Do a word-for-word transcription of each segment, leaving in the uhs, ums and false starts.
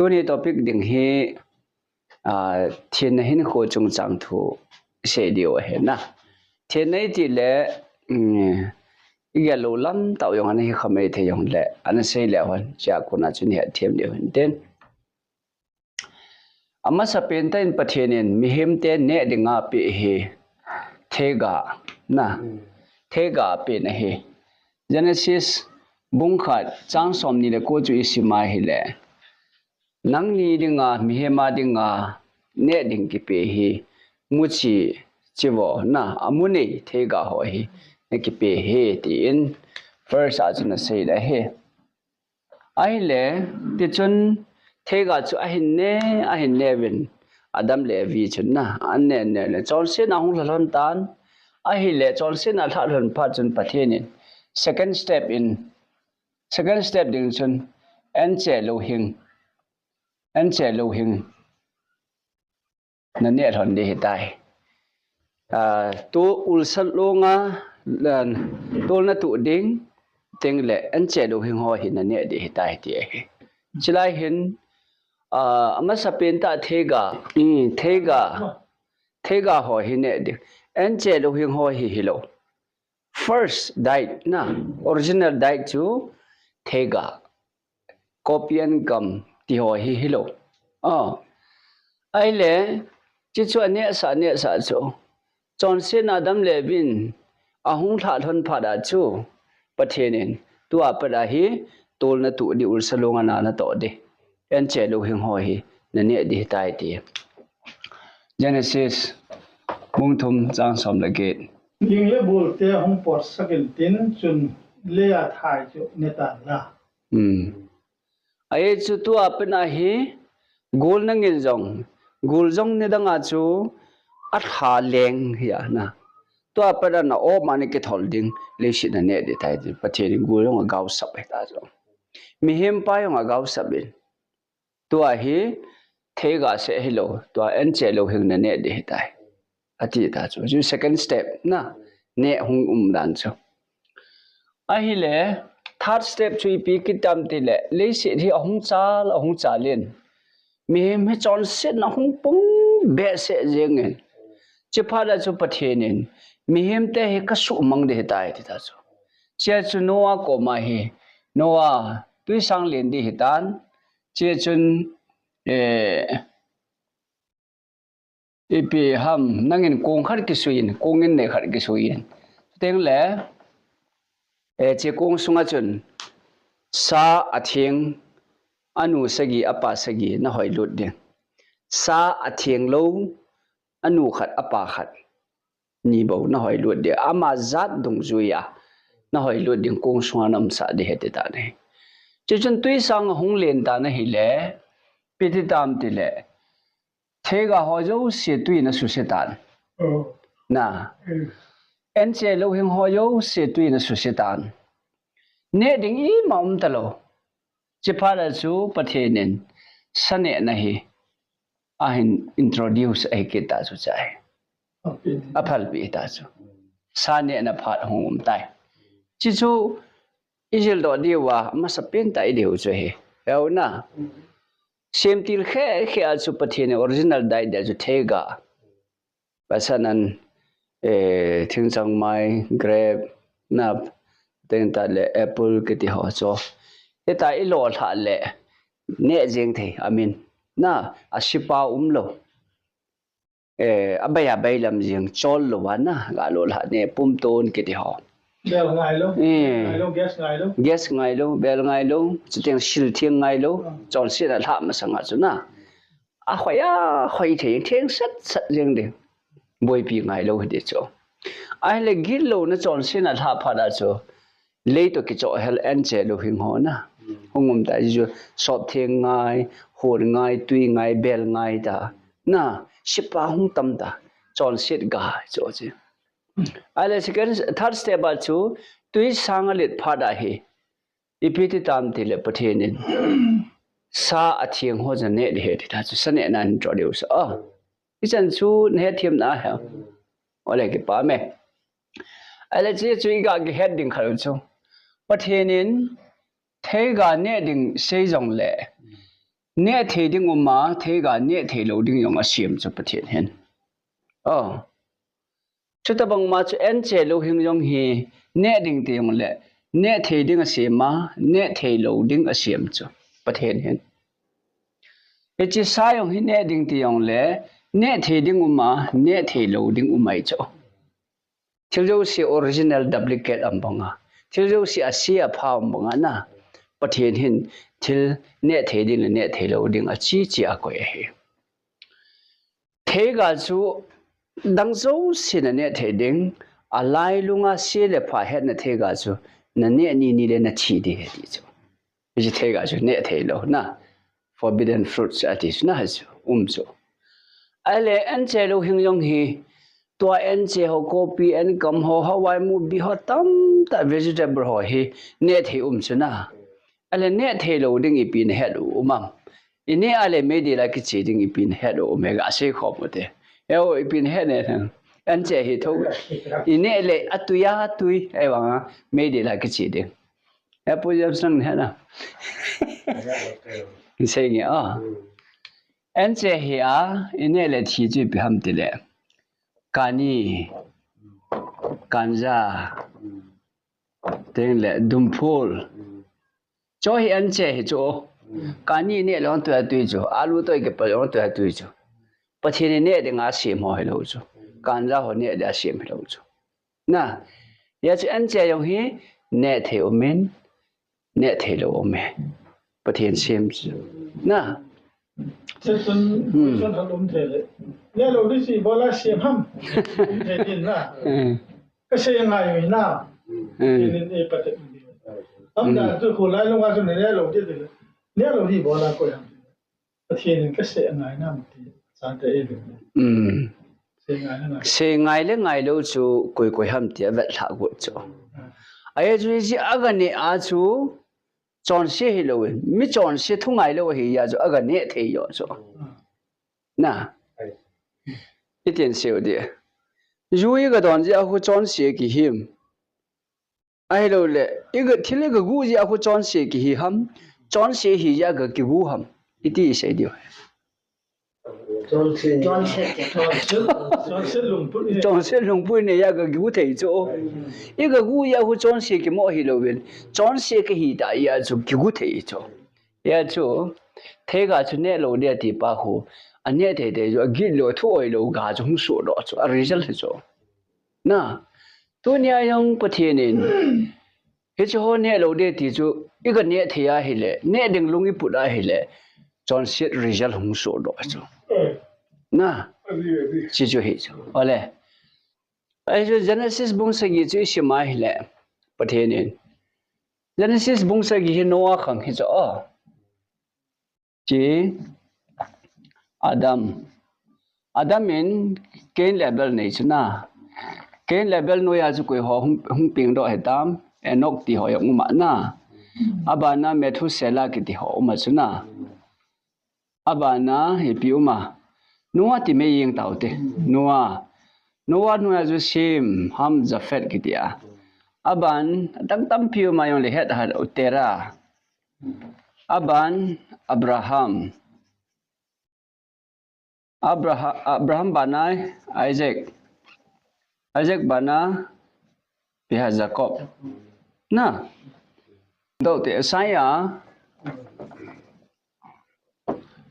Tuni topic ding hi, ah, thenna hinkho chungchang thu sei diu ahi na. Thenna iti le, um, igel lou lam tah jong ana hi khamei thei jong le, ana sei le hon, chia kona chun hi athem diu hin tin. Amasa pen tah in Pathen in mihem te neh dinga apeh hi theiga na. Theiga apen ahi. Genesis bung khat chang som ni le ko chu isim a hile. Nangni dinga, mihem a dinga, neh ding kipe hi, muchi, chivo, na, amu nei, theiga ho hi, na kipe hi, tin, verse a chun asei le hi. Ahile, tichun, theiga chu ahin ne, ahin ne uvin, Adam le Evi chun na, an ne, ne, le, chonsetna hung lha lhon tan, ahile, chonsetna lha lhon phat chun Pathen in, second step in, Second step ding chun, anche louhing, anche louhing, na neh lhon ding ahitai. Ah, tu ulsa longa, ah, tolna tuh ding, teng le, anche louhing ho hi na neh ding ahitai ti ahi. Chulai hin, ah, amasa pen tah theiga, um, theiga, theiga ho hi neh ding. Anche louhing ho hi hilou. First diet na, original diet chu theiga, copian gum ti ho hi hilou. Ah. Ahile, chi chu aneh sa, aneh sa chu. Chonsetna Adam le Evi in ahung lha lhon phat a chu, Pathen in, tua pat a hi, tolna tuh ding ulsa longa na na toh ding. Anche louhing ho hi, na neh ding ahitai ti. Genesis, bung thum chang som le get. Ling le bul te hung potsak in tin chun lei a thai chu ne tan la. Hmm. Ahi chu tua pen a hi, gul nangin jong, gul jong nidang a chu, atha leng hi a na. Tua pen a na om a na kithol ding, leiset na neh ding ahitai ti. Pathen in gul jong agaosap ahitai chu. Mihem pa jong agaosap in. Tua hi theiga seh hilou, tua anche louhing na neh ding ahitai. Ati ta chu. Chu second step na, neh hung um dan chu. Ahile, third step chu ipi kiti tam tile, leiset hi ahung chal, ahung chal in. Mihem hi chonsetna hung pung behseh jeng in. Chuphat a chu Pathen in, mihem te hi kasuhmang ding ahitai ti ta chu. Chia chu Noah koma hi, Noah, twisang len ding ahitan, Chia chun, eh, ipi ham, nangin kong khat kisui in, kong in nei khat kisui in. Teng le, eh, chia kong sunga chun, sa atheng, anu sagi, apa sagi, na hoi lut ding. Sa atheng lou, anu khat, apa khat. Ni bou na hoi lut ding, ama jat dungjui a na hoi lut ding kong sunga na umsah ding ahi ti ta na hi. Chuchun twisang ahung len ta na hile, ipi ti tam tile, theiga ho jouse tui na suse tan. Oh. Na. Mm. Anche louhing ho jouse tui na suse tan. Neh ding ima um talou. Chuphat a chu Pathen in sa nehna hi ahin introduce ahi kit ta chu chai. Aphalpi. Aphalpi ta chu. Sa nehna phat hung um tai. Chi chu ijil doh diu a, masa pen ta i diu chu hi. Euna. Semtil khe khe a chu Pathen in original diet dia chu theiga. Pasal nan, eh, thingchangmai, grape, na, teng ta le apple kiti ho chu. Hita i lo lha le, neh jeng thei, amin. Na, asipa um lou. Eh, abai abai lam jeng chol lou va na, ga lo lha ne, pumton kiti ho. Bel ngai lou, eh, ngai lou, gas ngai lou. Gas ngai lou, bel ngai lou, chuteng sil theng ngai lou, ah, chonsetna lha masanga chu na. Ahoi, ahoi thei, theng sat sat jeng ding. Boipi ngai lou hi ding chu. Ahile gilou na chonsetna lha phat a chu. Lei toh kichoh hel anche louhing ho na. Hung um ta chu sop theng ngai, hon ngai, tui ngai, bel ngai ta. Na, sipa hung tam ta. Chonset ga chu chu. Ahile second, third step a chu, tui sanga let phat a hi. Ipi ti tam tile Pathen in. Sa atheng ho ja neh ding ahi ti ta chu sa nehna introduce a. Ichan chu na hethem na ha. Ole kipa me. Ahile chi chu i ga kihet ding khat chu. Pathen in theiga neh ding sei jong le. neh thei ding um a, theiga neh thei lou ding jong asem chu Pathen hin. Oh. Chutabang ma chu anche louhing jong hi neh ding ti jong le, neh thei ding asem a, neh thei lou ding asem chu Pathen hin. Hiche sa jong hi neh ding ti jong le, neh thei ding um a, neh thei lou ding um ahi chu. Thil jouse original duplicate um banga, thil jouse ase apha um banga na, Pathen hin thil neh thei ding le neh thei lou ding achi chi a koi ahi. Theiga chu dang jouse na neh thei ding, alailunga se le pha hetna theiga chu na neh ni ni le na thi ding ahi ti chu. Hiche theiga chu neh thei lou na, forbidden fruits ati chu na, hichu um chu. Ahile anche louhing jong hi, tua anche ho, kopi, ankam ho, hawai, mubi ho, tamtah vegetable ho hi neh thei um chu na. Ahile neh thei lou ding ipi na het u um am? I neh a le meidil a kiche ding ipi na het u um e, ga sei khom u te. Eo, ipi na het ne thang. Anche hi tho. I neh le atui a tui, ahivanga meidil a kiche ding. Apu jam sang ne na. Sei nge a. Anche hi a, i neh le thi chu ipi ham ti le. Kani, ganja, teng le dumphul. Cho hi anche hi chu. Kani neh le hung tui a tui chu. Alu toh kipal hung tui a tui chu. Pathen in neh ding a sem ho hilou chu. Ganja ho neh ding a sem hilou chu. Na, hijeh chun anche jong hi neh thei um in, neh thei lou um e. Pathen sem chu. Na. Hichun, hmm, question khat um thei le. Neh lou ding chu ibola sem ham? Um thei din na. Hmm. Ka sei ngai u hi na. Hmm. Pathen in ei patep ding. Am da chu khu lai lunga chu neh lou ding ti le. Neh lou ding ibola koi ham? Pathen in ka sei ngai nam ti, chate ei ve. Um. Sei ngai le ngai. Sei ngai le ngai lou chu koi koi ham ti a vet lha got chu. Ah. Ahi chu hiche a ga neh a chu chonse hilou in, mi chonse thu ngai lou ahi a chu a ga neh thei jo chu. Ah. Na. Ai. Itin sei u di. Ju i ga don jeh a khu chonse kihi am? Ahilou le, i ga, thil i ga gu jeh a khu chonse kihi ham, chonse hi jeh a ga kigu ham, iti i sei diu. Chonse. Chonse, chonse, chonse lungput ne. Chonse lungput ne jeh a ga kigu thei chu. I ga gu jeh a khu chonse kimo hilou vin, chonse kahi ta jeh a chu kigu thei chu. Hijeh chu, theiga chu neh lou ding ati pa khu, a neh thei thei chu, a git lou, a thu oi lou ga chu hung soh doh chu, a result hi chu. Na, tunia jong Pathen in, hiche ho neh lou ding ti chu, i ga neh thei ahile, neh ding lung i put ahile, chonset result hung soh doh chu. Na, hiche chu hi chu. Ole. Ahi chu Genesis bung sagi chu i sim ahile, Pathen in. Genesis bung sagi hi Noah khang hi chu. Chi Adam. Adam in Cain le Abel nei chu na. Cain le Abel noiya chu koi ho hung, hung peng doh hitam, Enoch ti ho jong um a na. Abana Methuselah kiti ho um a chu na. Abana ipi um a. Noah ti mai jeng tau te. Noah. Noah noiya chu Shem, Ham, Japheth kiti a. Aban, adang tampi um a jong le het a hat u Terah. Aban, Abraham. Abraha-, Abraham bana Isaac. Isaac bana ipi ham Jacob. Na. Doh te Isaiah.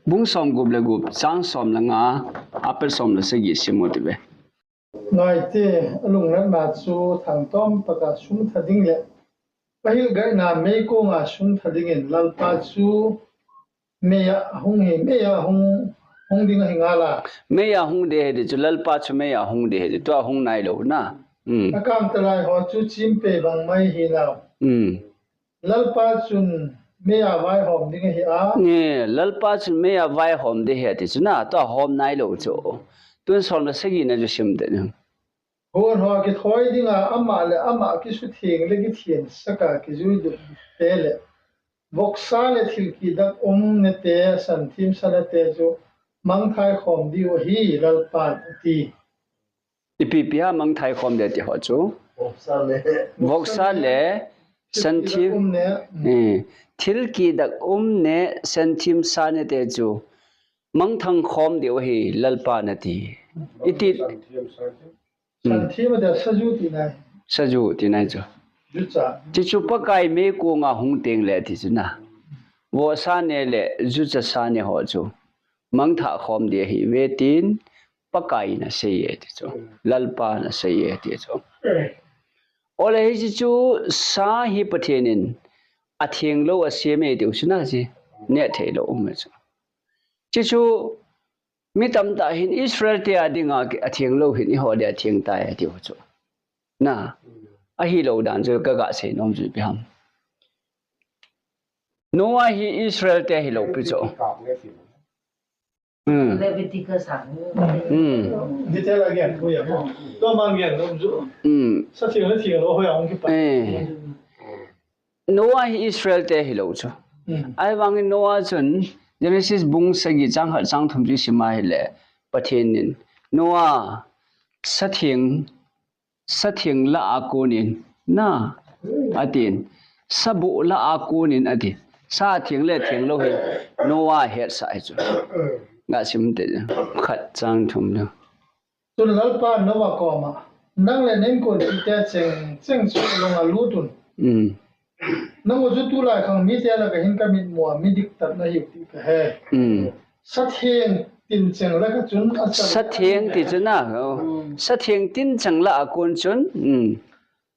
Bung som gup le gup, chang som le nga, apat som le sagi sim u te ve. Ngaite, alungnatna chu thangtom taka sum tha ding le, ahilgaina meikonga sum tha dingin Lalpa chu meiya hung hi, meiya hung, hung ding ahi ngal a. Meiya hung ding ahi ti chu, Lalpa chu meiya hung ding ahi ti, tua hung nailou na. Um. Akangtalai ho chu chimpei bang mai hinau. Um. Lalpa chun meiya vaihom ding ahi a. Nge, Lalpa chun meiya vaihom ding ahi ti chu na, tua hom nailou chu. Tun som le sagi na chu sim te na. Hon ho kithoi dinga, ama le ama kisutheng le kithen saka kijui dup te le. Voksa le thil kidak um nete, santhim sanate chu mangthai khom diu ahi Lalpan ati. Ipi ipi a mangthai khom ding ti ho chu. Voksa le. Voksa le Santhim. Um ne. Eh, thil kidak um ne, santhim sa ne te chu mangthang khom diu ahi, Lalpan ati. Iti. Santhim, santhim. Hmm. Santhim a dia saju ti nai. Saju ti nai chu. Jucha. Ti chu Pakai meikonga hung teng le ti chu na. Vohsa ne le jucha sa ne ho chu mangthah khom ding ahi ve tin Pakai in asei e ti chu. Lalpan asei e ti chu. Ole hiche chu sa hi Pathen in atheng lou asem e ti u chu na chi. Neh thei lou um e chu. Chi chu mi tamtah hin Israel te a dinga atheng lou hin eiho dia atheng tai ati u chu. Na, ahilou dan chu kaga sei nom chu ipi ham. Noah hi Israel te hilou pi chu. Hmm. Leviticus a. Hmm. Detail a gen, ko ya mo. To mang gen, no ju. Hmm. Sa theng le theng lou ho ya hung ki pa. Eh. Noah hi Israel te hilou chu. Hmm. Ahivangin Noah chun Genesis bung sagi chang khat chang thum chu isim a hile Pathen in Noah sa theng, sa theng lah a konin na atin, sa boh lah a konin ati. Sa theng le theng lou hi Noah hetsah hi chu. Ga sim te khat chang thum nu. Chun Lalpa Noah koma, nang le na inkuan mite cheng cheng chu lung a lut un. Mm. Nang u chu tulai khang mite laka hin ka mitmu a mi diktat na hiu ti ka he. Mm. Sa theng tin cheng laka chun achal. Sa theng ti chu na, oh. Mm. Sa theng tin cheng lah a kon chun. Mm.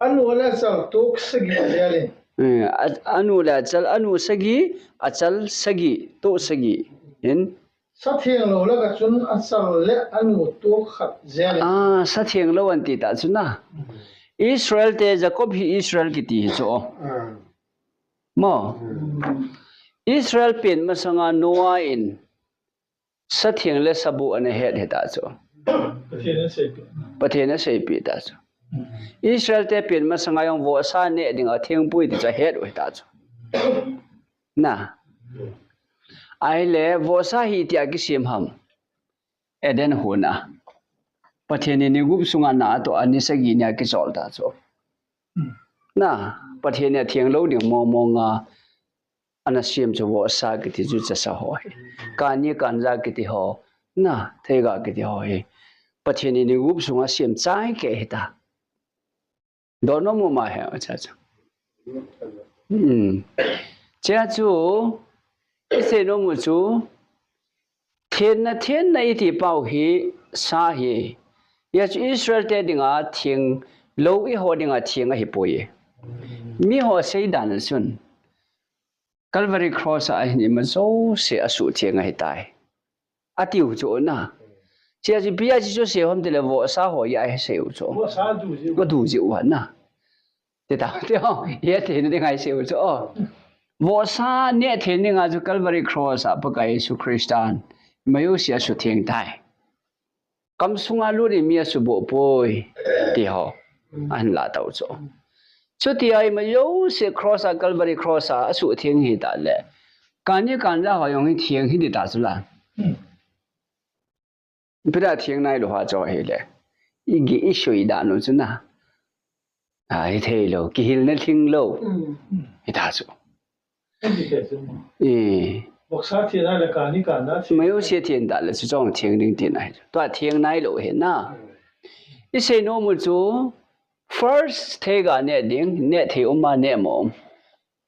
Anu le achal tok sagi a jel in. Mm. A, anu le achal, anu sagi, achal sagi, tok sagi. In. Sa theng lou laka chun achal le anu tok khat jel in. Ah, sa theng lou an ti ta chu na. Israel te Jacob hi Israel kiti hi chu. Ah. Mo. Hmm. Israel pen masanga Noah in sa theng le sa boh ana het hi ta chu. Pathen in asei pi. Pathen in asei pi ta chu. Hmm. Israel te pen masanga jong vohsa neh dinga theng poi ti chu ahet u hi ta chu. Na. Ahile, vohsa hi itia kisem ham. Eden hon a. Pathen in ni gup sunga na atoh a ni sagi nia kichol ta chu. Na, Pathen in atheng lou ding mong mong a ana sem chu vohsa kiti jucha sa ho hi. Kani kanja kiti ho. Na, theiga kiti ho hi. Pathen in ni gup sunga sem chai kei hi ta. Dot nom u ma he, acha, acha. Hmm. Chia chu, isei nom u chu, thenna, thenna iti pau hi, sa hi. Hia chu Israel te dinga theng, lou eiho dinga theng ahi poi. Mi ho sei dan a chun. Calvary Cross a hin ima jouse asuhtheng ahi tai. Atiu chu na. Chia chu ipi a chu sei ham tile vohsa ho a ahi sei u chu. Vohsa du jeh u. Ka du jeh u na. Ti ta, ti ho. Hia thei na ding ahi sei u chu. Oh. Vohsa neh thei dinga chu Calvary Cross a Pakai Jesu Christan. Ima jouse asuhtheng tai. Kam sunga lut in mi asuboh poi, ti ho. Ahin la tau chu. Chuti a ima jouse cross a, Calvary cross a, asuhtheng hi ta le. Kani kanja ho jong hi theng hi di ta chu la. Ipi dia theng nai lou ham chu hile. Igih isui dan u chu na. A, hithei lou, kihilna lhing lou. Mm. Hita chu. Eh. Vohsa theng nai le kani kanja theng. Ima jouse theng ta le chu chong theng ding tina hi. Tua theng nai lou hi na. Mm. Isei nom u chu first theiga neh ding, neh thei um a neh mo um.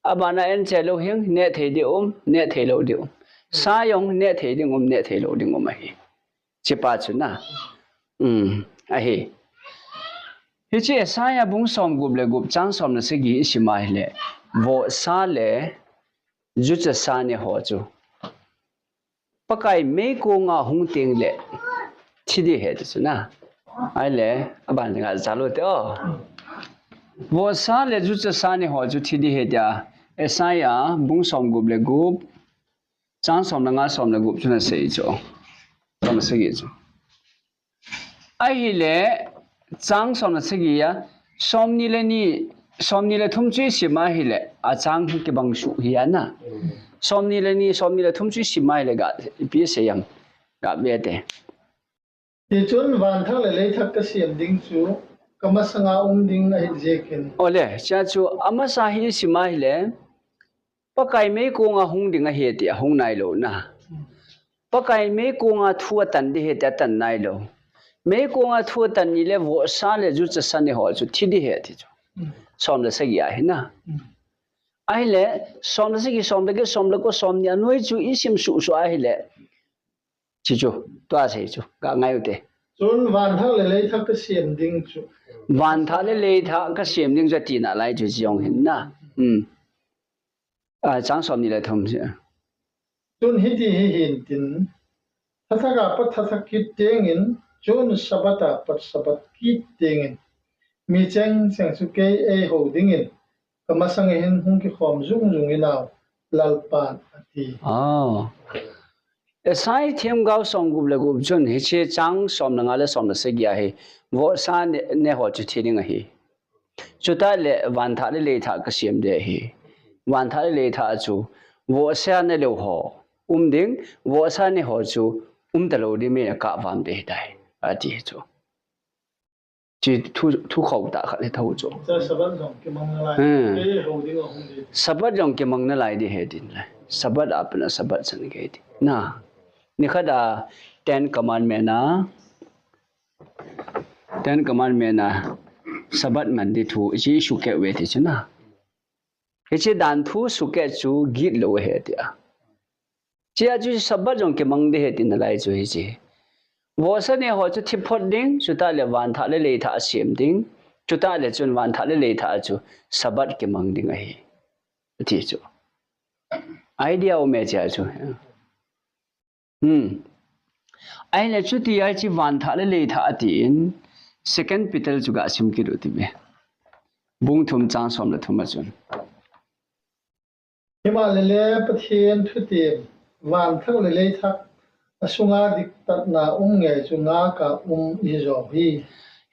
Abana en che lou hing, neh thei ding um, neh thei lou ding um. Sa jong neh thei ding um, neh thei lou ding um ahi. Chipa chu na. Um, ahi. Hiche Isaiah bung som gup le gup chang som le sagi isim a hile. Vohsa le jucha sa neh ho chu. Pakai meikonga hung teng le. Thi ding ahi ti chu na. Ahile, aban nga cha lou te o. Vohsa le jucha sa neh ho chu thi ding ahi tia. Isaiah bung som gup le gup. Chang som le nga, som le gup chu ana sei chu. Som le sagi chu. Ahile, chang som le sagi a, som ni le ni, som ni le thum chu isim a hile, achang hi kibang suh hi ana. Som ni le ni, som ni le thum chu isim a hile ga, ipi asei em. Ga ve te. Tichun vanthak le leithak kasem ding chu, kamasanga um ding ahi jeh in. Ole, chia chu amasa hi sima hile, Pakai meikonga hung ding ahi ti ahung nailou na. Pakai meikonga thu atan ding ahi ti atan nailou. Meikonga thu atan ni le vohsa le juchasa ni ho chu thi ding ahi ti chu. Som le sagi ahi na. Ahile, som le sagi, som le get, som le ko, som ni anoi chu isim suhsuh ahile. Chi chu, tua sei chu, ka ngai u te. Chun van thak le lei thak ka siam ding chu. Van thak le lei thak ka siam ding chu tina lai chu chi jong hin na. Hmm. A, chang som ni le thum si. Chun hiti hi hin tin, thathak a pat thathak kit dingin, chun Sabbath a pat Sabbath kit dingin, mi cheng cheng chu kei eiho dingin, kamasang hin hung kikhom jung jung inau, Lalpan ati. Ah. Esai themgao som gup le gup chun, hiche chang som le nga le som le sagi ahi, vohsa ne, ne ho chu thi ding ahi. Chuta le van thak le lei thak ka siam ding ahi. Van thak le lei thak chu vohsa ne lou ho um ding, vohsa ne ho chu um talou ding, mi na ka vam ding ahi tai. Ati chu. Chi thu, thu khou ta khat le tho chu. Cha Sabbath jong kimang na lai. Hmm. Kei ho ding a hung ding. Sabbath jong kimang na lai ding ahi tin lai. Sabbath a pat na Sabbath san kei ding. Na. Ni khat a Ten Commandment a Ten Commandment a Sabbath man ding thu, hiche sukeh uve ti chu na. Hiche dan thu sukeh chu gitlou ahi ti a. Chia chu Sabbath jong kimang ding ahi tina lai chu hiche. Vohsa ne ho chu thi phot ding, chuta le van thak le lei thak siam ding, chuta le chun van thak le lei thak chu Sabbath kimang ding ahi. Ti chu. Idea um e chia chu. Hmm. Ahile chuti a hiche van thak le lei thak atin, Second Peter chu ga sim kit u ti ve. Bung thum chang som le thum a chun. Himahleh le Pathen thutem, van thak le lei thak, asunga diktatna um ngei chu ngaka um ihi jo hi.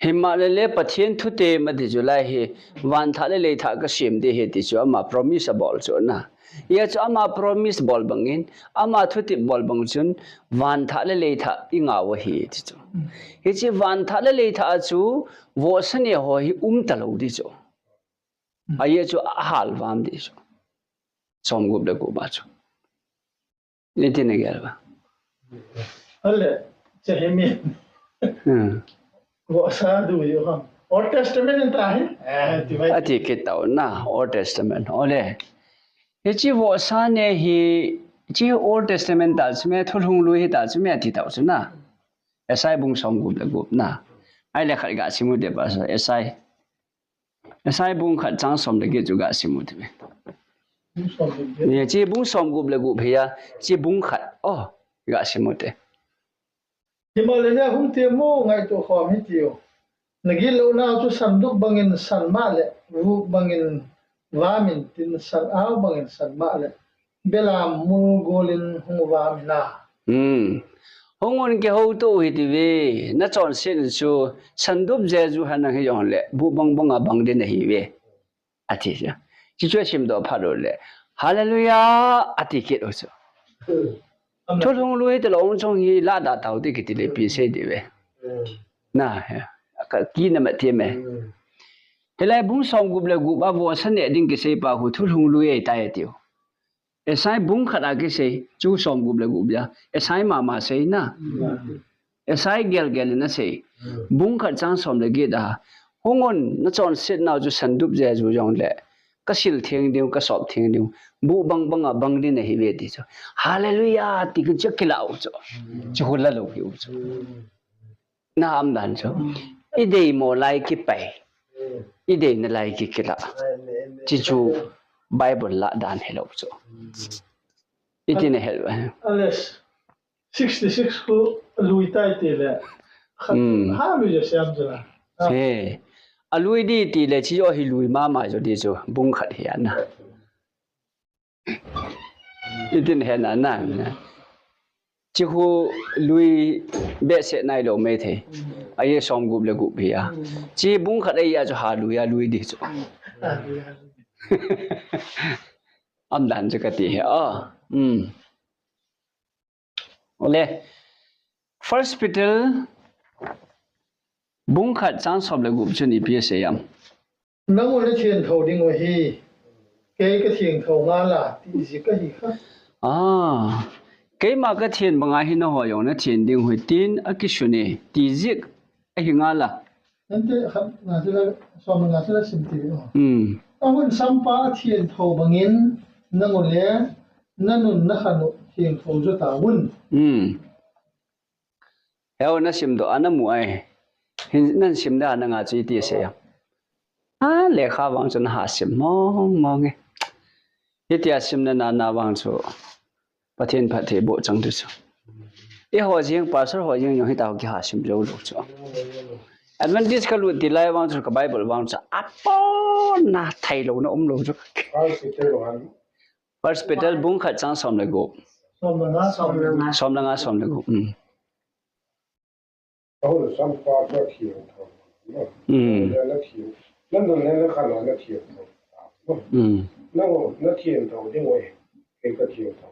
Himahleh le Pathen thutem ati chu lai hi, van thak le lei thak ka siam ding ahi ti chu ama promise abol chu na. Hia chu ama promise bol bangin, ama thutep bol bang chun, van thak le lei thak i ngah u ahi ti chu. Hiche van thak le lei thak a chu, vohsa ne ho hi um talou ding chu. Ahia chu ahal vam ding chu. Som gup le gup a chu. Ni tin a gel ba. Ale, che hi mi. Hmm. Vohsa du yo ham. Old Testament in ta hi. Eh, ti mai. Ati kit tau na, Old Testament. Ole. Hiche vohsa ne hi, hiche Old Testament ta chu me, thulhung lui hi ta chu me ati tau chu na. Esai bung som gup le gup na. Ahile khat ga sim u te pa sa, Esai. Esai bung khat chang som le get chu ga sim u te. Bung som le get. Ni, hiche bung som gup le gup hi a, hiche bung khat. Oh, ga sim u te. Himahleh na hung te mo ngaito khom hiti o. Na gitlou nau chu sandup bangin san mah le, vup bangin vam in tin, san au bangin san mah le, belam mul gol in hung vam in a. Hmm. Hung un kihouto u hiti ve, na chonset chu sandup jeju ha nang hi jong le, bu bang bang a bang ding ahi ve. Ati chu. Hichu asim doh phat u le, Hallelujah, ati kit u chu. Hmm. Thulhung lui talou chong hi lah da tau ti kiti le pi sei di ve. Hmm. Na, he. Ka ki na ma ti me. Hmm. Hilai bung som gup le gup a vohsa ne ding kisei pa khu thulhung lui ahi tai ati u. Esai bung khat a kisei, chu som gup le gup a. Esai mama sei na. Hmm. Esai gel gel in asei. Hmm. Bung khat chang som le get a. Hung un na chonset nau chu sandup jeju jong le. Ka sil theng ding, ka sop theng ding. Bu bang bang a bang ding ahi ve ti chu. Hallelujah, ti ka chu kilah u chu. Hmm. Chu khu la lou hi u chu. Hmm. Na um dan chu. Hmm. I dei mo lai kipai. Hmm. I dei na lai ki kilah. Amen, amen. Chi chu Bible lah dan hi lou chu. Hmm. I ti na hel. Alice. Sixty-six khu lui tai ti le. Khat, hmm, ha lui ja siam chu la. Ah. He. A lui di ti le chi jo hi lui mama jo di chu bung khat hi ana. I tin he na na. Chi khu lui behseh nailou mai thei. A ye som gup le gup hi a. Chi bung khat a ye a chu ha lui a lui di chu. Um dan chu ka ti hi a. Hmm. Ole, First Peter Bung khat chang som le gup chun ipi asei em? Nang u nathiangtho ding u ahi, kei kathiangtho ngal a, ti jik ahi kha. Ah, keima kathiang banga hi nangho jong nathiang ding u ahi tin akisun e, ti jik ahi ngal a. Ante khat nga chu la, som nga chu la sim ti o. Hmm. Ahun sampa athiangtho bangin nang u le nanun nakhan u thiangtho jo tauvin. Hmm. Heo nasim doh a namu ai. Hin nasim da nanga chu iti asei em? A, lekha vang chu naha sim mong mong e. Hitia simna nana vang chu Pathen phattheiboh chang tu chu. Eiho jeng, pastor ho jeng jong hitia kiha sim jou lou chu. Adventist kalut ti lai vang chu ka Bible vang chu apona thei louna um lou chu. First Peter bung khat chang som le gup. Som le nga, som le nga. Som le nga, som le gup. Hmm. Ahun sampa chu athiangtho. Hmm. Nanun le nathiang, nanun le nakhan u nathiangtho. Hmm. Nang u nathiangtho ding u ahi, kei kathiangtho.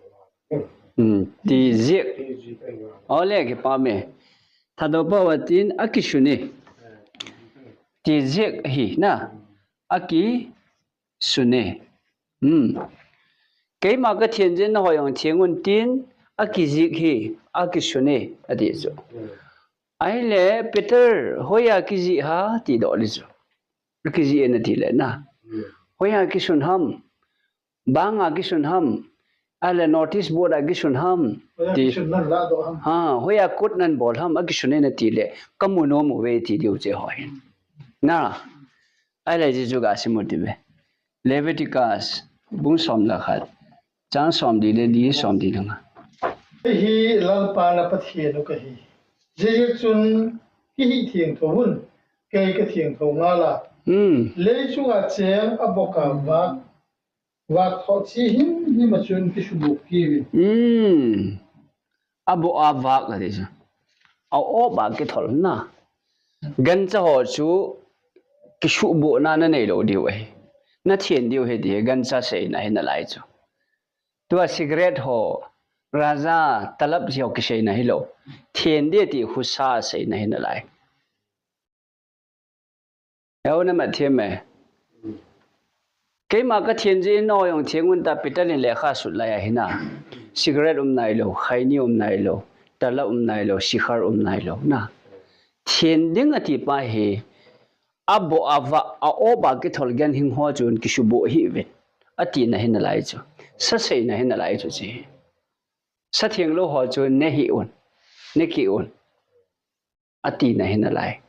Hmm. Ti jik. Ti jik ahi ngal a. Ole, kipa me. Thadou pao a tin akisun e. Ti jik ahi na. Akisun e. Hmm. Keima kathiang jeh in nangho jong thiang un tin akijik hi, akisun e, ati chu. Hmm. Ahile, Peter, hoiya kijih ham, ti doh le chu. Kijih e nati le na. Hmm. Hoiya kisun ham. Banga kisun ham. Ahile notice board a kisun ham. Hoiya ti. Kisun nan la doh ham. Ha, hoiya kot nan bol ham, akisun e nati le. Kamu nom uve ti diu che ho hin. Na. Ahile Jesu gasim u ti ve. Leviticus, bung som le khat. Chang som li le li, som li le nga. Kei hi Lalpa na Pathen u kahi. Hijeh chun kihi thiangtho un, kei kathiangtho ngal a. Hmm. Leichunga cheng aboh a vak, vak thoh chi himhim a chun kisuboh kei uvin. Hmm. Aboh a vak ati chu. A-op a kithol na. Gancha ho chu kisubohna nanei lou diu ahi. Nathiang diu ahi ti hi gancha seina hi nalai chu. Tua cigarette ho, raja, talab ho kiseina hilou. Thiang ding ti husa seina hi nalai. Heo na mat thiam e. Keima kathiang jeh in nangho jong thiang un ta Peter in lekha sut lai ahi na. Cigarette um nailou, khaini um nailou, talab um nailou, sikhar um nailou na. Thiang ding ati pa hi, aboh a vak, a-op a kithol ganhing ho chun kisuboh hih uvin. Atina hi nalai chu. Sa seina hi nalai chu chi. Sa thiang lou ho chu nehih un. Nekeh un. Atina hi nalai.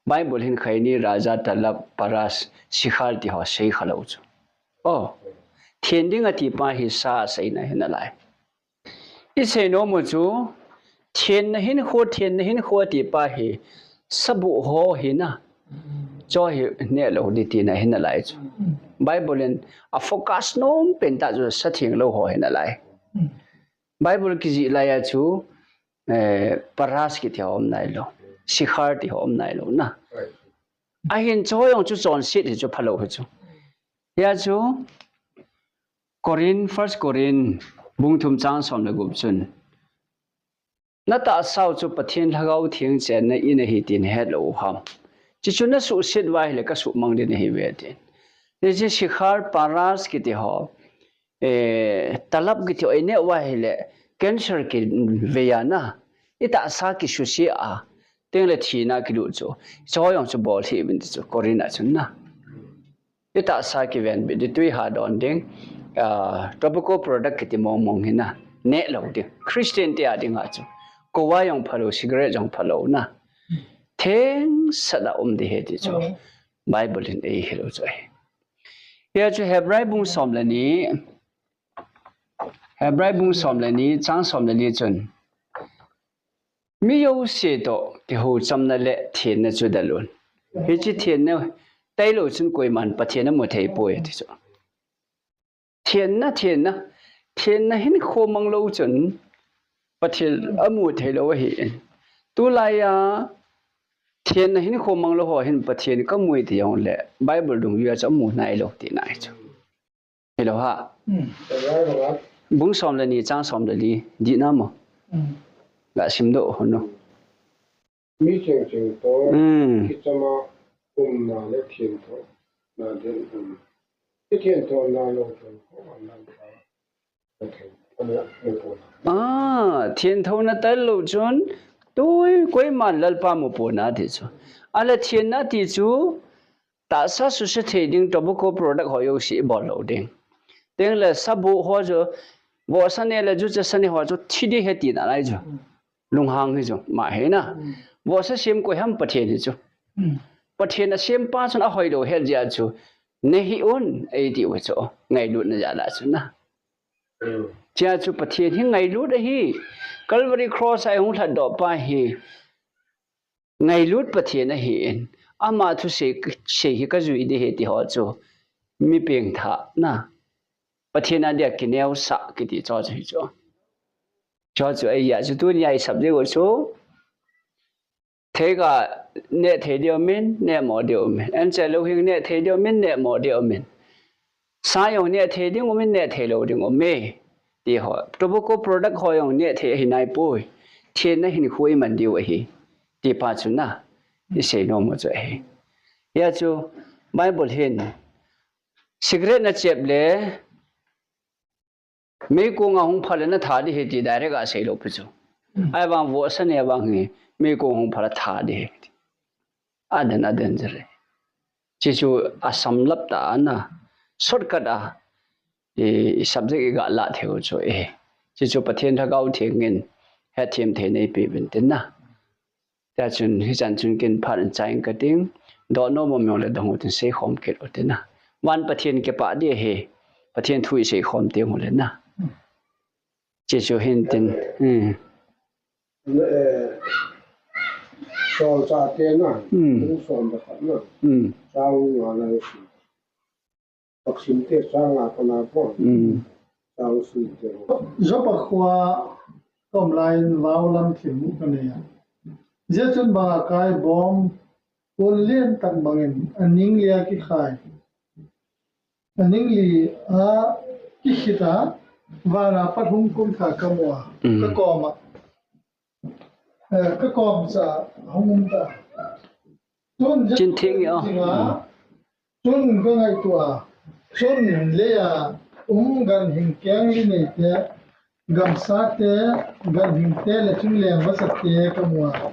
Bible hin khaini, raja, talab, paras, sikhar ti ho sei khalou chu. Oh, thiang ding ati pa hi sa seina hi nalai. Isei nom u chu, thiangna hinkho, thiangna hinkho ati pa hi, saboh ho hi na. Chu hi nehlou ding tina hi nalai chu. Bible in a focus nom pen tah chu sa thiang lou ho hi nalai. Bible kijih lai a chu, eh, paras kiti ho um nailou, sikhar ti ho um nailou na. Ahin chu ho jong chu chonset hi chu phalou hi chu. Hia chu Corinth, First Corinth, bung thum chang som le gup chun. Na tahsa u chu Pathen Lhagao Theng chenna in ahi tin hetlou u ham. Chuchu nasuhset uva ahile kasuhmang ding nahi uve tin. Hiche sikhar, paras kiti ho, eh, talab kiti ho ineh uva ahile cancer kivei a na. Itahsa kisuse a, tengle thina kilut chu. Chu ho jong chu bol hih uvin ti chu, Corinth a chun na. Itahsa kivenbit ding, tui ha don ding, ah, tobacco product kiti mong mong hi na, nehlou ding. Christian te a dinga chu. Kou a jong phalou, cigarette jong phalou na. Thengsel a um ding ahi ti chu. Bible in eihil u chu ahi. Hia chu Hebrai bung som le ni, Hebrai bung som le ni, chang som le li chun. Mi jouse toh kihouchamna le thianna chu dalhon. Hiche thianna tailou chun koiman Pathen amu thei poi ati chu. Thianna, thianna, thianna hinkho manglou chun Pathen amu theilou ahi. Tulai a thianna hinkho manglou ho hin Pathen kamu e ti jongle Bible dungjui a chu amu nailou tina ahi chu. Hilou ham. Bung som le ni, chang som le li, dihna mo. Ga simdoh hon o. Mi chengcheng toh, hmm, kichama umna le thienthona den um. Kithienthona lou chun, ko anam ka. Ah, thienthona tal lou chun, tui koiman Lalpa mupona ti chu. Ala thienna ti chu, tahsa suse thei ding tobacco product ho jouse bol lou ding. Tengle sabu ho chu, vohsa ne le jucha sa ne ho chu thi ding ahi tina lai chu. Lunghang hi chu, ama hi na. Vohsa sem koi ham? Pathen hi chu. Pathen asempa chun ahoilou het jeh a chu. Nahi un, eiti u chu. Ngailutna jal a chu na. Chea chu Pathen hi ngailut ahi. Calvary Cross a eihung lhatdoh pa hi ngailut Pathen ahin. Ama thusei, sei hi kajui ding ahi ti ho chu. Mi pengthah na. Pathen a dia kineosah kiti cho chu hi chu. Cho chu ahi a chu tunia i subject u chu. Theiga neh thei ding umin, neh mo ding umin. Anche lou hing neh thei ding umin, neh mo ding umin. Sa jong neh thei ding umin, neh thei lou ding umin. Ti ho. Tobacco product ho jong neh thei ahi naipoi. Thienna hinkho iman diu ahi. Ti pa chu na. I sei nom u chu ahi. Hia chu Bible hin. Cigarette na chep le. Meikong a hung pha le na tha ding ahi ti direct a sei lou pi chu. Ahivang vohsa ne vang hi, meikong hung pha le tha ding ahi. Aden, aden jere. Chi chu asamlap tah a na, shortcut a, i, i subject i ga la thei u chu e. Chi chu Pathen Lhagao Theng in, hethem thei nei pe uvin tin na. Tia chun, hichan chun ken phat in chai in kating, dohnom um jong le dong u tin seikhom kit u tin na. Van Pathen kipah ding ahi, Pathen thu i seikhom teng u le na. Chi chu hin tin, hmm. Eh, Solchah te na, hmm, kum som le khat na, hmm, chang nga na si. Taksim te chang nga kona pon. Mm. Chang sum te. Jopa khoa kom lai in vau lam thim mu ka nei a. Jeh chun banga kai bom, pon lien tak bangin, a ning lia kikhai. A ning li a kikhit a, vana pat hung kun kha ka mu a, mm, ka kom a. Eh, ka kom cha hung um ta. Tun Chin thing yo. Chun ka ngaito a. Chun leia um ganhing keng li nei te, gamsa te, ganhing te le chungleng vasa te ka mu a.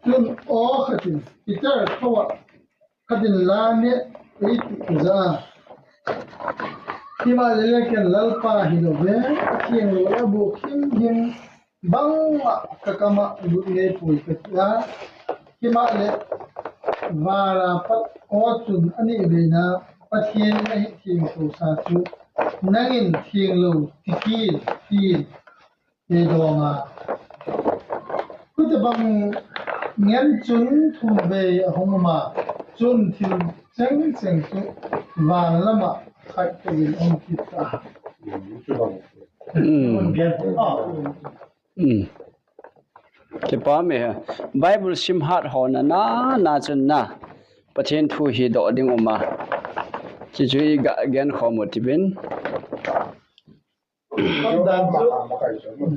Chun aw khat in, Peter, tho a, khat in la ne, ei ti ja a. Himahleh ken Lalpa hilou ve, a theng lou a bu him him. Bangma ka kama lut ngei poi ka ti a. Himahleh vana pat aw chun ani veina Pathen in ahi theng tosa chu nangin theng lou tiki ti ei dong a. Kute bang ngen chun thum vei ahung um a chun thil cheng cheng chu van lama khat tovin um kit ta. Mm. Ngen, ah. Um. Kipah me he. Bible sim hat ho na, na, na chun na. Pathen thu hi doh ding um a. Chi chu i ga gen khom u tivin. Dan chu.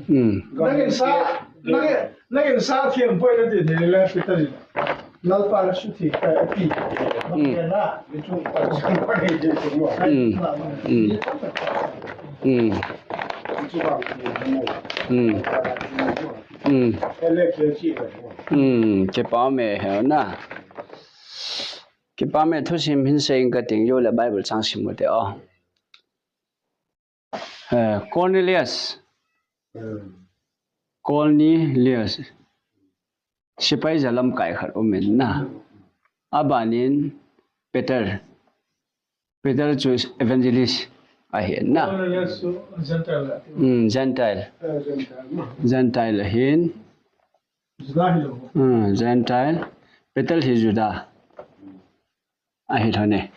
Um. Nangin sa, nangin, nangin sa thiam poi na ti ni le Peter in. Lalpa na su thi ka ti. Mm. Mm. Mm. Mm. Mm. Mm. Kipah me he na. Kipah me thusim hin sei ing ka ting, jou le Bible chang sim u te o. Eh, Cornelius. Cornelius. Sepai jalamkai khat um in na. Abanin Peter. Peter chu evangelist ahi na. Cornelius chu Gentile. Hmm, Gentile. Eh, Gentile. Gentile ahin. Juda hilou. Hmm, Gentile. Peter hi Juda. Ahi thone.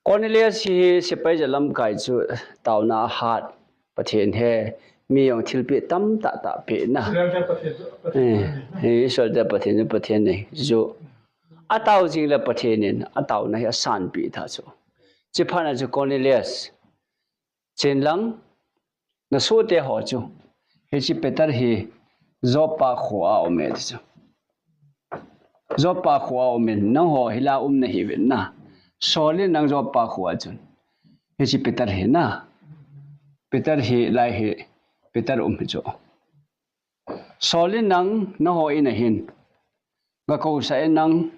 Cornelius hi sepai jalamkai chu taona hat, Pathen he, mi jong thilpeh tamtah tah peh na. Israel te Pathen chu, Pathen eh, ni. Israel te Pathen chu Pathen ni. Chu atao jing le Pathen in ataona hi asanpeh ta chu. Chiphat na chu Cornelius. Chenlang, na sohte ho chu, hiche Peter hi Joppa khoa um e ti chu. Joppa khoa umin, nangho hilai a um nahiuvin na. Saul in nang Joppa khoa chun. Hiche Peter hi na. Peter hilai hi, Peter um hi chu. Saul in nang, nangho in ahin. Gakousah in nang,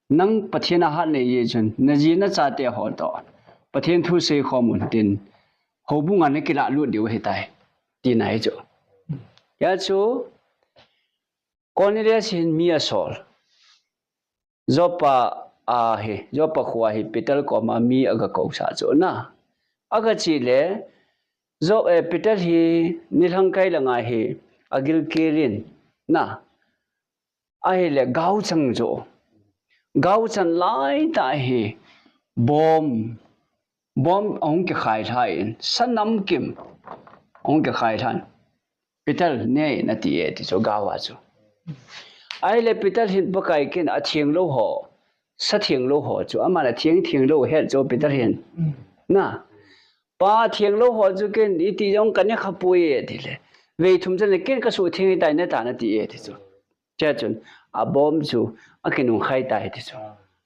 nang Pathen a hat nei jeh chun, naji nachate ho toh Pathen thu seikhom un tin, houbung a nakilah lut diu ahitai. Tina hi chu. Hijeh chun, Cornelius hin mi asol. Joppa a hi, Joppa khoa hi Peter koma mi agakousah chu na. Agache le, Jo-, eh, Peter hi nilhang kai langa hi agilkel in na. Ahile gaochang chu. Gaochang laitah hi bomb, bomb ahung kikhai lhan, sa namkim ahung kikhai lhan. Peter, ne in ati e ti chu gao a chu. Ahile Peter hin Pakai ken atheng lou ho, sa theng lou ho chu, aman atheng theng lou het chu Peter hin. Na, Pa theng lou ho chu ken iti jong kane khapoi e ti le. Vei thum chan le ken kasuh theng tai neta nati e ti chu. Chea chun, abomb chu akinung khai tai ti chu.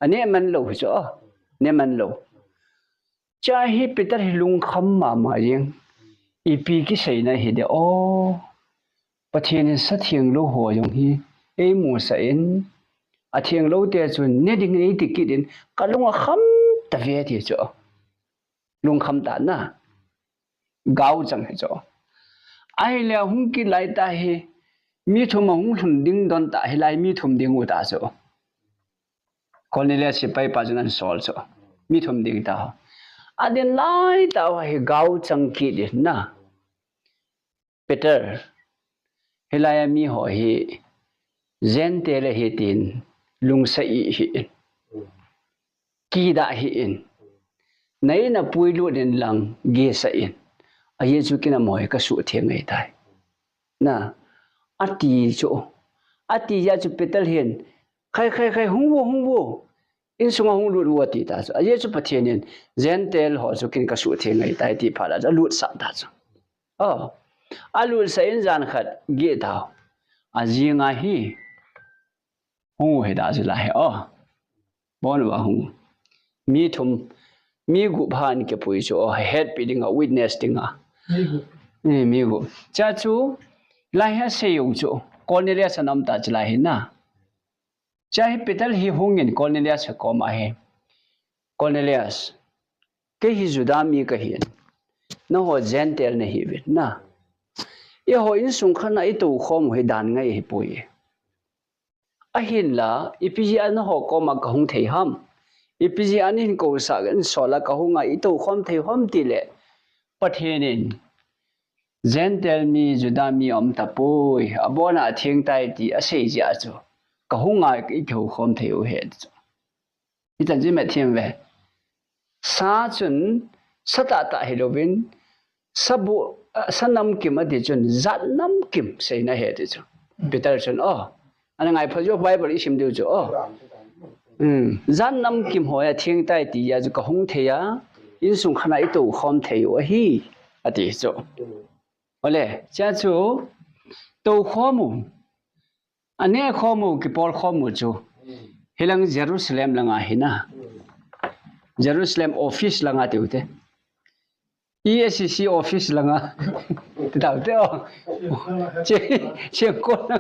Ane man lou hi chu, oh, ne man lou. Chea hi Peter hi lungkham mama jeng. Ipi kiseina hi de, oh. Pathen in sa theng lou ho jong hi eimusah in, atheng lou te chun ne ding in eiti kit in, kalung akham tave ti chu. Lungkham tah na. Gaochang hi chu. Ahile hung kit laitah hi, mi thum ahung lhun ding don tah hilai mi thum ding u tah chu. Cornelius sepai pa chun ahin sol chu. Mi thum ding tah. Adin laitah hi gaochang kit in na. Peter, hilai a mi ho hi Gentile ahi tin lungsa i hih in. Kidah hih in. Na in a puilut in lang gesa in. Ajeh chu ken amaho hi kasuh theng ngai tai. Na, ati chu. Ati jeh chu Peter hin. Khai, khai, khai, hung vo, hung vo. Insunga hung lut vo ati ta chu. Ajeh chu Pathen in Gentile ho chu ken kasuh theng ngai tai ti phat a chu alutsah ta chu. Oh. Alutsah in jan khat geh tau. Ajing a hi. Hung u hi da chu lai hi. Oh. Bon va hung. Mi thum. Mi gup han kipui chu. Oh. Hetpi ding a, witness ding a. Mi gup. Eh, mi gup. Chea chu. Lai hi asei u chu. Cornelius ana um ta chu lai hi na. Chea hi Peter hi hung in Cornelius hi koma hi. Cornelius, kei hi Juda mi kahin. Nangho Gentile nahiuvin na. Eiho insung khat a itoukhom u hi dan ngai ahipoi. Ahinla, ipi jeh a nangho koma kahung thei ham. Ipi jeh a nahin kousah in sol a kahung a itoukhom thei ham ti le. Pathen in Gentile mi, Juda mi aum tapoi, abon a atheng tai ti asei jeh a chu. Kahung a ikihoukhom thei u ahi ti chu. Hitan chu imet thim ve. Sa chun, sa tahtah hilouvin, sa bu, ah, sa namkim ati chun, jat namkim seina ahi ti chu. Peter chun, oh, Ana ngai pha jo Bible isim diu chu, oh. Hmm. Jat namkim ho a theng tai ti a chu kahung thei a, insung khat a itoukhom thei u ahi, ati chu. Ole, chea chu, toukhom u. Anekhom u, kipolkhom u chu. Hilang Jerusalem langa hina. Jerusalem office langa tiu te. E A C C office langa. Ti tau te o. Che, che ko na.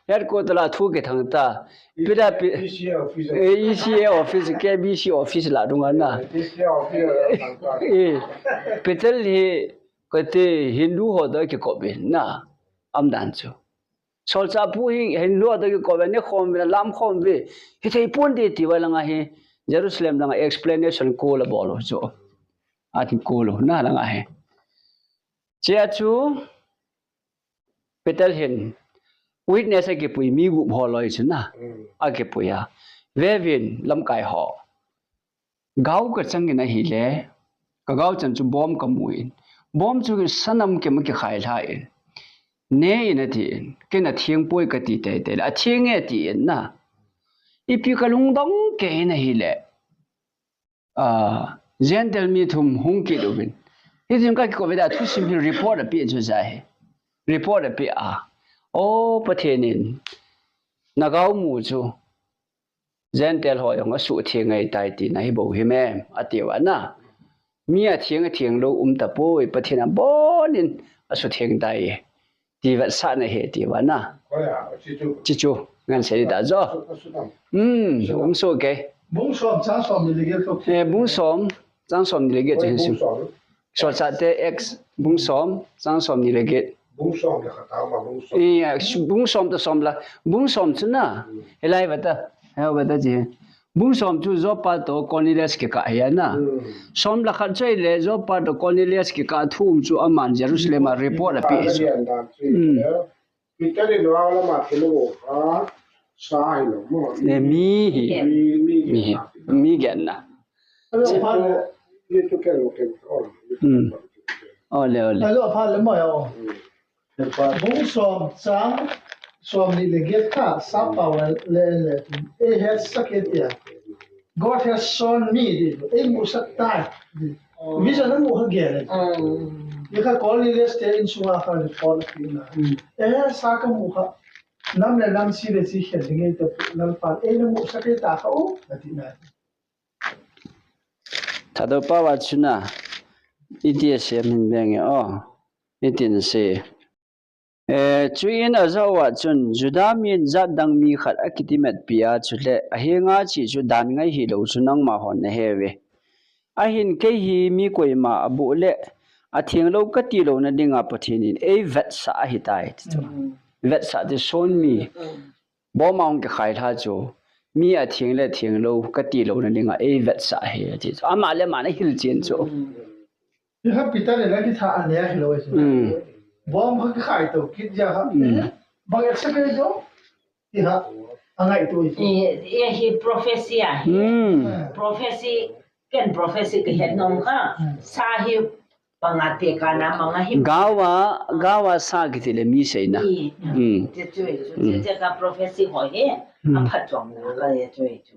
Headquarter la thu kithang ta. Pida pi-, E C A office. Eh, E C A office, K B C office la dunga na. E C A office la thang ta. Eh, Peter hi, kati Hindu ho toh kikop in na. Aum dan chu. Solchah pu hi Hindu ho toh kikop in, nekhom ve, lamkhom ve. Hithei pon te ti va langa hi. Jerusalem langa explanation ko la bol u chu. Atin ko lou, na langa hi. Chea chu, Peter hin, witness akipui mi gup ho loi chu na, akipui a. Vevin, lamkai ho. Gao kachang in ahile, kagao chan chu bomb kamu in. Bomb chu sa namkim a kikhai lha in. Ne in ati in, ken atheng poi kati teitei le, atheng e ati in na. Ipi kalungdong kei in ahile. Ah, Gentile mi thum hung kit uvin. Hitin kakikop ve da thusim hi report apeh chu ja hi. Report apeh a. O Pathen in, nagao mu chu. Gentile ho jong asuhtheng ahitai tina hi bou hi mem, ati uva na. Mi atheng atheng lou um tapoi, Pathen abonin asuhtheng tai. Ti vetsahna ahi ati uva na. Chuchu, ngan sei ta jo. Hmm, um so ke. Bung som, chang som ni le get to. Eh, bung som, chang som ni le get to hin sim. Solchahte Acts, bung som, chang som ni le get. Bung som le khat a ma bung som. Iya, bung som to som la. Bung som chu na. Helai vata. Helai vata ji. Bung som chu Joppa to Cornelius kikah hi ana. Som le khat chu ahile Joppa to Cornelius kikah thu um chu aman Jerusalem a report ape chu. Peter in vang lama thil a sa hi lo mo. Ne mi hi. Mi, mi, mi hi. Mi genna. Ole, ole. Bung som chang som ni le get kha, sap pau le le. E het sak e tia. God has shown me, di. E mu sak tai. Vision a mu kha gel e. Ni kha Cornelius te insunga kha report pi na. E sa ka mu kha. Nam le nam si le si khen ding e te Lalpa. E na mu sak e ta kha u, ati na. Thadou pao a chun a, iti asei min beng e o, iti na sei. Eh, chuin ajah uva chun, Juda min jat dang mi khat akitimatpi a, chule ahenga chi chu dan ngai hilou chu nangma hon nahe uve. Ahin kei hi mi koima aboh le, atheng lou kati louna dinga Pathen in eivetsah ahitai ti chu. Vetsah ti son mi. Bom a hung kikhai lha chu, mi atheng le theng lou kati louna dinga eivetsah ahi, ati chu. Ama le ama ana hilchen chu. Ni kha Peter le la kitha ane ahi lou chu. Bom kha kikhai to, kit ja kha. Bang accept jo. Ti ha. Angai to. Hi prophecy ahi. Prophecy, ken prophecy kihet nom kha. Sa hi Panga te kana manga hi. Gawa, gawa sa kiti le mi seina. Te chu, te chu ka prophecy ho hi. Aphat chom na ka ye chu chu.